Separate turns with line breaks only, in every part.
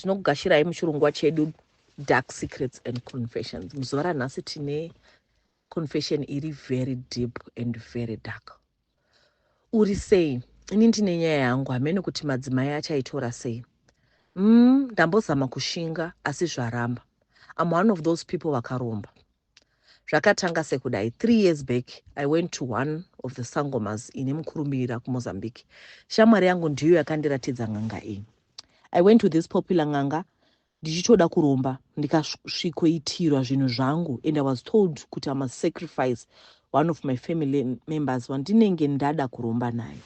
Tinokugashirai muchirongwa chedu Dark Secrets and Confessions. Muzuva ranhasi tine confession iri very deep and very dark. Uri sei? Ini ndine nyaya yangu, hameno kuti madzimai achaitora sei. Ndambozama kushinga asi zvaramba. I'm one of those people vakaromba. Zvakatanga sekudai, 3 years back I went to one of the sangomas ine mukurumbira kuMozambique. Shamwari yangu ndiyo yakandiratidza n'anga iyi. I went to this popular n'anga ndichitoda kuromba, ndikasvikoitirwa zvinhu zvangu and I was told kuti I must sacrifice one of my family members wandinenge ndada kuromba naye.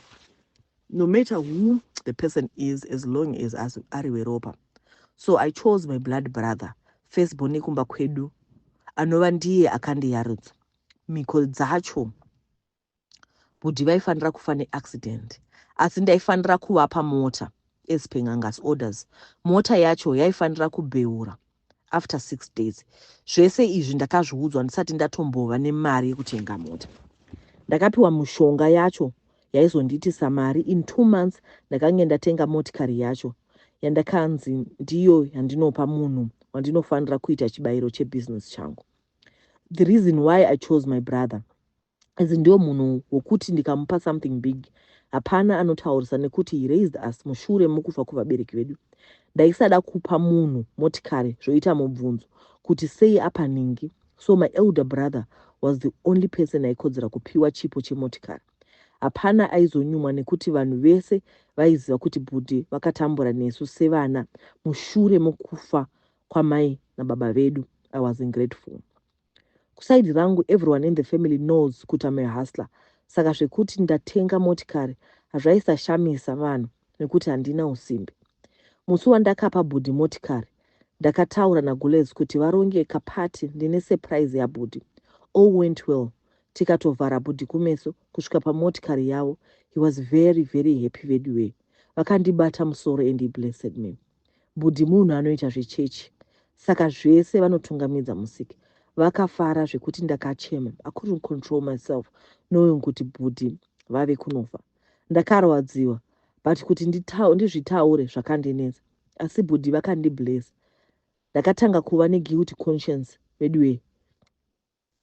No matter who the person is, as long as ari weropa. So I chose my blood brother, firstborn yekumba kwedu, anova ndiye akandiyarudza. Mhiko dzacho bhudhi vaifanira kufa neaccident, asi ndaifanira kuvapa mota as per n'anga's orders. Mota yacho yaifanira kubheura after 6 days. Zvese izvi ndakazviudzwa ndisati ndatombova nemari yekutenga mota. Ndakapiwa mushonga yacho yaizondiitisa mari. In 2 months ndakange ndatenga motikari yacho yandakanzi ndiyo yandinopa munhu wandinofanira kuita chibayiro chebusiness changu. The reason why I chose my brother is ndiyo munhu wokuti ndikamupa something big hapana anotaurisa nekuti he raised us mushure mukufa kuvabereki vedu. Ndaisada kupa munhu motikari zvoita mubvunzo kuti sei apa ningi. So my elder brother was the only person aikodzera kupiwa chipo chemotikari. Hapana aizonyumwa nekuti vanhu vese vaiziva kuti bhudhi vakatambura nesu sevana mushure mokufa kwamai nababa vedu. I was ungrateful. Kusaidi rangu everyone in the family knows kuti I'm a hustler. Saka zvekuti ndatenga motikari hazvaisashamisa vanhu nekuti handina usimbe. Musi wandakapa bhudhi motikari ndakataura naGulez kuti varonge kapati ndine surprise yabhudhi. All went well. Tikatovhara bhudhi kumeso kusvika pamotikari yavo. He was very very happy veduwe. Vakandibata musoro and he blessed me. Bhudhi munhu anoita zvechechi, saka zvese vanotungamidza musiki. Vakafara zvekuti ndakachema. I couldn't control myself knowing kuti bhudhi vave kunofa. Ndakarwadziwa but kuti ndizvitaure zvakandinetsa. Asi bhudhi vakandibless. Ndakatanga kuva neguilty conscience veduwe,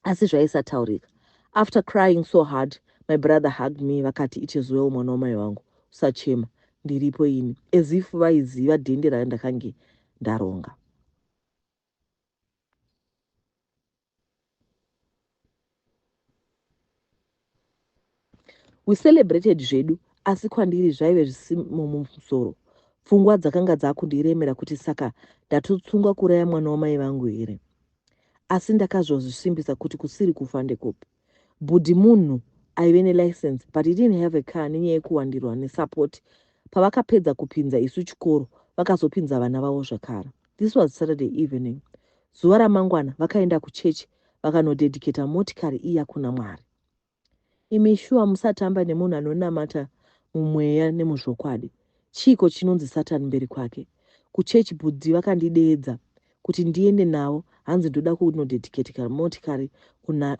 asi zvaisataurika. After crying so hard, my brother hugged me vakati it is well mwana wamai vangu, usachema, ndiripo ini, as if vaiziva dhende randakange ndaronga. We celebrated zvedu, asi kwandiri zvaive zvisimo mumusoro. Pfungwa dzakanga dzakundiremera kuti saka ndatotsunga kuraya mwana wamai vangu here? Asi ndakazozvisimbisa kuti kusiri kufa ndekupi. Bhudhi munhu aive nelicense but he didn't have a car nenyaya yekuwandirwa nesupport. Pavakapedza kupinza isu chikoro vakazopinza vana vavo zvakare. This was Saturday evening. Zuva ramangwana vakaenda kuchechi vakanodedicata motikari iya kuna Mwari. Imi shuwa musatamba nemunhu anonamata mumweya nemuzvokwadi. Chiiko chinonzi Satan mberi kwake? Kuchechi bhudhi vakandideedza kuti ndiende navo, hanzi ndoda kunodedicata motikari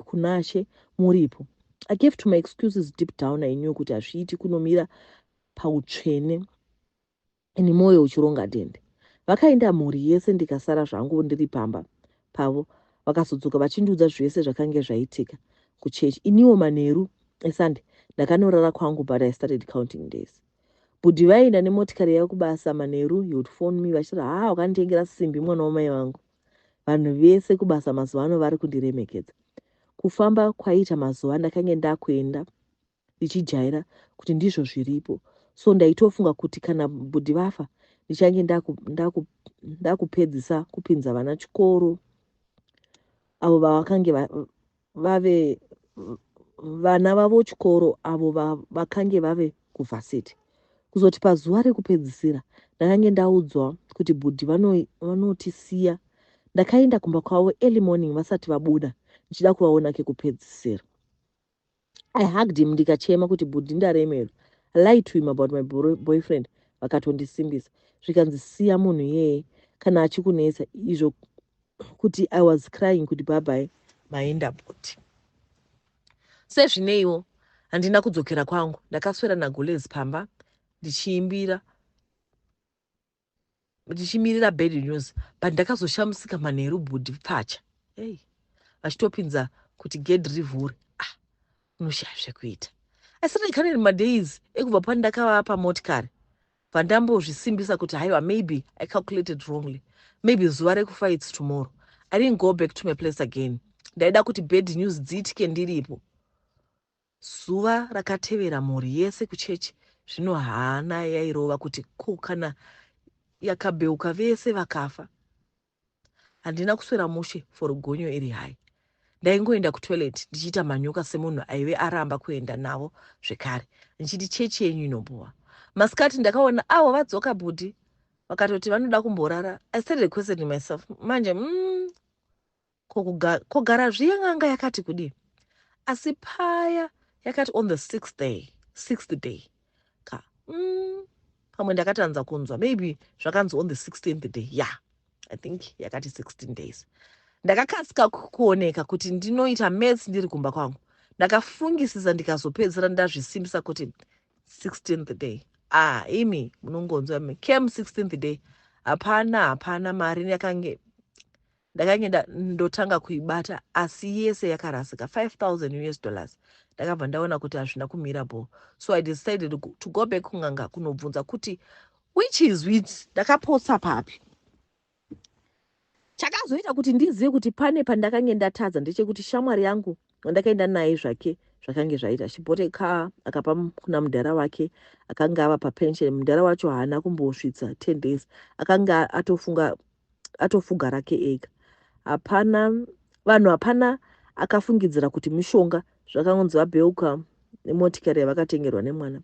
kunashe muripo. I gave to my excuses. Deep down I knew kuti hazviiti kunomira pautsvene ini mwoyo uchironga dhende. Vakaenda mhuri yese ndikasara zvangu ndiri pamba pavo. Vakazodzoka vachindiudza zvese zvakange zvaitika kuchechi. Iniwo manheru eSunday ndakanorara kwangu, but I started counting days. Bhudhi vaienda nemotikari yavo kubasa. Manheru he would phone me vachiti ha, wakanditengera simbi mwana wamai vangu. Vanhu vese kubasa mazuva ano vari kundiremekedza. Kufamba kwaiita mazuva ndakange ndakuenda ndichijaira kuti ndizvo zviripo. So ndaitofunga kuti kana bhudhi vafa ndichange ndakupedzisa kupinza vana chikoro avo vakange vave vana vavo chikoro avo vakange vave kuvhasiti. Kuzoti pazuva rekupedzisira ndakange ndaudzwa kuti bhudhi vanotisiya, ndakaenda kumba kwavo early morning vasati vabuda ndichida kuvaona kekupedzisira. I hugged him ndikachema kuti bhudhi ndaremerwa. I lied to him about my boyfriend, vakatondisimbisa zvikanzi siya munhu iyeye kana achikunetsa. Izvo kuti I was crying kuti bye bye maenda bhudhi. Sezvineiwo handina kudzokera kwangu, ndakaswera naGulezi pamba ndichiimbira. Ndichimirira bad news, but ndakazoshamisika manheru bhudhi pfacha, hey, vachitopinza kuti gedhi rivhure. Ah, unoshaya zvekuita. I started counting madays ekubva pandakavapa motikari. Vandambozvisimbisa kuti haiwa, maybe I calculated wrongly, maybe zuva rekufa it's tomorrow. I didn't go back to my place again. Ndaida kuti bad news dziitike ndiripo. Zuva rakatevera mhuri yese kuchechi. Zvino hana yairova kuti ko kana yakabheuka vese vakafa? Handina kuswera mushe for gonyo iri hai. Ndaingoenda kutoilet ndichiita manyoka semunhu aive aramba kuenda navo zvekare, ndichiti chechi yenyu inombowa. Masikati ndakaona avo vadzoka bhudhi, vakatoti vanoda kumborara. I started questioning myself manje, kogara zviya n'anga yakati kudii? Asi paya yakati on the sixth day, sixth day ka. Pamwe ndakatanza kunzwa, maybe zvakanzi on the 16th day. Yeah, I think yakati 16 days. Ndakakasika kuoneka kuti ndinoita maths ndiri kumba kwangu. Ndakafungisisa, ndikazopedzisira ndazvisimbisa kuti 16th day. Ah, imi munongonzwa, came 16th day, hapana, hapana mari. Yakange ndakange ndotanga kuibata, asi yese yakarasika, 5000 US dollars. Ndakabva ndaona kuti hazvina kumira bo, so I decided to go back kunganga kunobvunza kuti which is which, ndakapotsa papi. Chakazoita kuti ndizive kuti pane pandakange ndatadza ndechekuti shamwari yangu wandakaenda naye zvake zvakange zvaita, she bought a car, akapa kuna mudhara wake akanga ava papension. Mudhara wacho haana kumbosvitsa 10 days, akanga atofunga atofuga rake ega. Hapana vanhu, hapana akafungidzira kuti mishonga. Zvakangonzi vabheuka nemotikari yavakatengerwa nemwana.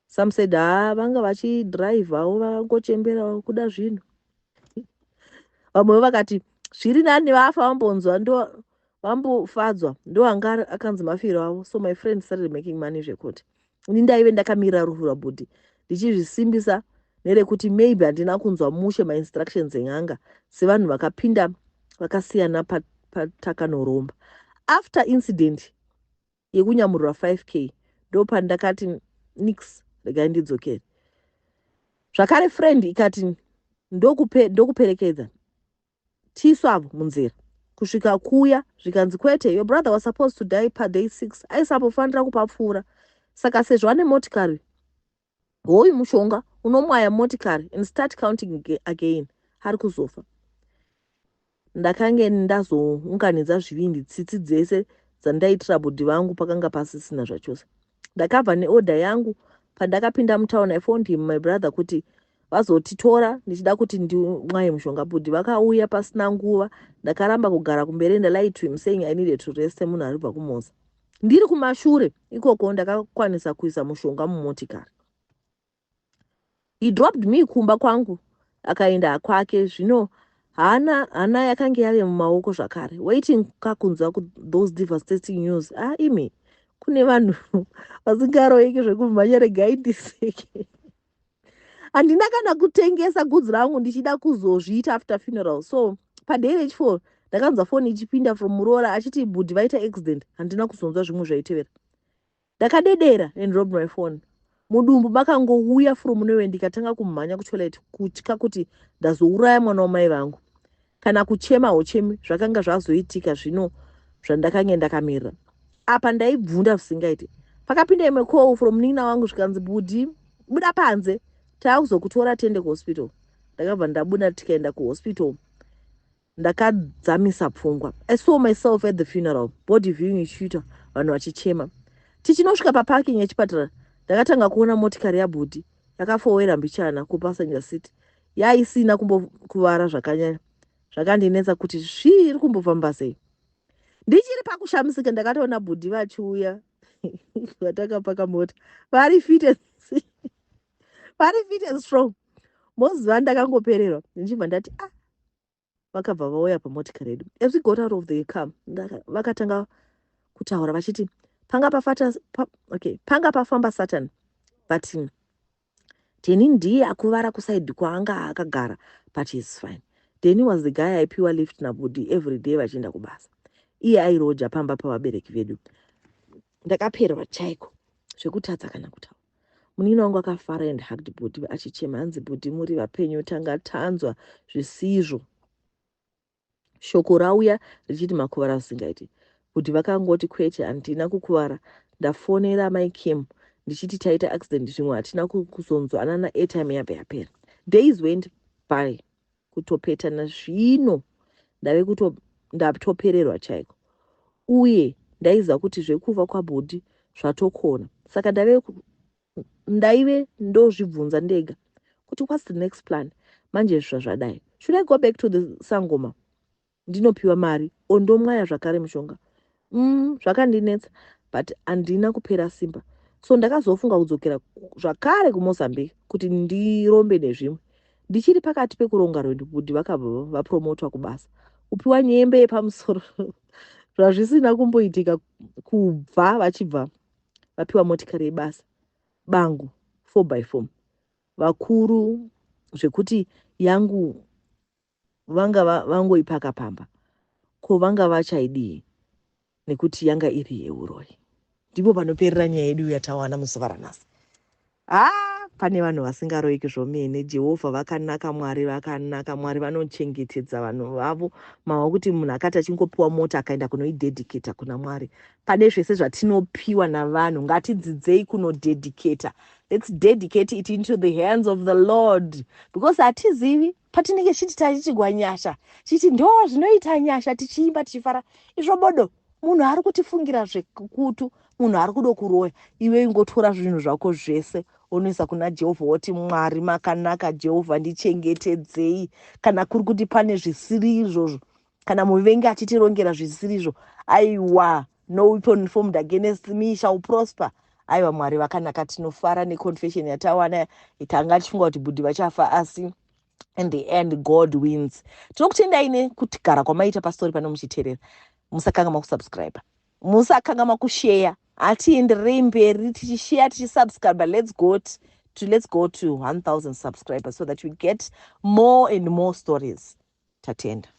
Some said, ha, vanga vachidhiraivhawo, vakangochemberawo kuda zvinhu. Vamwewo vakati zviri nani vafa vambonzwa ndo vambofadzwa, ndo anga akanzi mafiro avo. So my friend started making money zvekuti ini ndaive ndakamirira rufu rwabhudhi, ndichizvisimbisa nerekuti maybe handina kunzwa mushe mainstructions en'anga sevanhu vakapinda vakasiyana patakanoromba. After incident yekunyamurwa 5K, ndo pandakati nix, regai ndidzokere zvakare. Friend ikati ndokuperekedza tisu avo munzira kusvika kuya. Zvikanzi kwete, your brother was supposed to die paday 6, aisambofanira kupapfuura. Saka sezvo ane motikari, hoyu mushonga, unomwaya motikari and start counting again, ari kuzofa. Ndakange ndazounganidza zvivindi. Tsitsi dzese dzandaitira bhudhi vangu pakanga pasisina zvachose. Ndakabva neorder yangu. Pandakapinda mutown, I phoned him, my brother, kuti vazotitora, ndichida kuti ndimwaye mushonga. Bhudhi vakauya pasina nguva. Ndakaramba kugara kumberi. Ndalied to him saying I needed to rest semunhu ari kubva kumoza. Ndiri kumashure ikoko ndakakwanisa kuisa mushonga mumotikari. He dropped me kumba kwangu, akaenda kwake. Zvino hana, hana yakange yave mumaoko zvakare, waiting kakunzwa those devastating news. Ah, imi, kune vanhu vasingaroiki zvekumhanya. Regai ndiseke. Handina kana kutengesa goods rangu ndichida kuzozviita after funeral. So paday rechi4 ndakanzwa foni ichipinda from muroora achiti bhudhi vaita accident. Handina kuzonzwa zvimwe zvaitevera. Ndakadedera and dropped my phone. Mudumbu makangouya from nowhere. Ndikatanga kumhanya kutoilet, kutya kuti ndazouraya mwana wamai vangu. Kana kuchema hochemi. Zvakanga zvazoitika zvino zvandakange ndakamirira apa. Ndaibvunda zvisingaiti. Pakapinda imwe call from munin'ina wangu, zvikanzi bhudhi buda panze, taakuzokutora tiende kuhospital. Ndakabva ndabuda, tikaenda kuhospital. Ndakadzamisa pfungwa. I saw myself at the funeral, body viewing ichiitwa, vanhu vachichema. Tichinosvika paparking yechipatara, ndakatanga kuona motikari yabhudhi yakafowera mbichana kupassenger seat, yaisina kumbokuvara zvakanyanya. Zvakandinetsa kuti zviri kumbofamba sei. Ndichiri pakushamisika, ndakatoona bhudhi vachiuya vatakapaka mota, vari fit and vari fit and strong. Moziva, ndakangopererwa, ndichibva ndati, ah. Vakabva vauya pamotikari yedu. As we got out of the car, vakatanga kutaura vachiti panga pafata pa, okay, panga pafamba Satan, but Deni ndiye akuvara kuside kwaanga akagara, but is fine. Deni was the guy aipiwa lift nabhudhi every day vachienda kubasa. Iye airoja pamba pavabereki vedu. Ndakaperwa chaiko zvekutadza kana kutaura. Munin'ina wangu akafara and hugged bhudhi achichema hanzi bhudhi muri vapenyu tanga tanzwa zvisizvo. Shoko rauya richiti makuvara zvisingaiti. Bhudhi vakangoti kwete handina kukuvara ndafonera mai Kim ndichiti taita accident zvimwe hatina kuzonzwanana airtime yabva yapera. Days went by kutopetana zvino ndave kuto ndatopererwa chaiko uye ndaiziva kuti zvekufa kwabhudhi zvatokona saka ndave ndaive ndozvibvunza ndega kuti what's the next plan manje zvazvadai should I go back to the sangoma ndinopiwa mari or ndomwaya zvakare mushonga zvakandinetsa but handina kupera simba so ndakazofunga kudzokera zvakare kuMozambique kuti ndirombe nezvimwe ndichiri pakati pekuronga rwendo bhudhi vakabva vapromotwa kubasa kupiwa nyembe yepamusoro zvazvisina kumboitika kubva vachibva vapiwa motikari yebasa bangu 4 by 4 vakuru zvekuti yangu vanga vangoipaka pamba ko vanga vachaidii nekuti yanga iri yeuroyi ndipo panoperera nyaya yedu yatawana muzuva ranhasi ha pane vanhu vasingaroyeki zvomene Jehovha vakanaka Mwari vakanaka Mwari vanochengetedza vanhu vavo mava kuti munhu akati achingopiwa mota akaenda kunoidedicata kuna Mwari pane zvese zvatinopiwa navanhu ngatidzidzei kunodedicata. Let's dedicate it into the hands of the Lord because hatizivi patinenge chiti tachichigwa nyasha chiti ndo zvinoita nyasha tichiimba tichifara izvo bodo munhu ari kutifungira zvekutu munhu ari kudo kuroya iwe ingotora zvinhu zvako zvese unoisa kuna Jehovha woti Mwari makanaka Jehovha ndichengetedzei kana kuri kuti pane zvisiri izvozvo kana muvengi achitirongera zvisiri izvo aiwa no weapon formed against me shall prosper aiwa Mwari vakanaka tinofara neconfession yatawana tanga tichifunga kuti bhudhi vachafa asi in the end God wins. Tinokutendai nekutigara kwamaita pastori pano muchiteerera musakanganwa kusubscribe musakanganwa kushare hatiendererei mberi tichishare tichisubscribe. Let's go to 1000 subscribers so that we get more and more stories. Tatenda.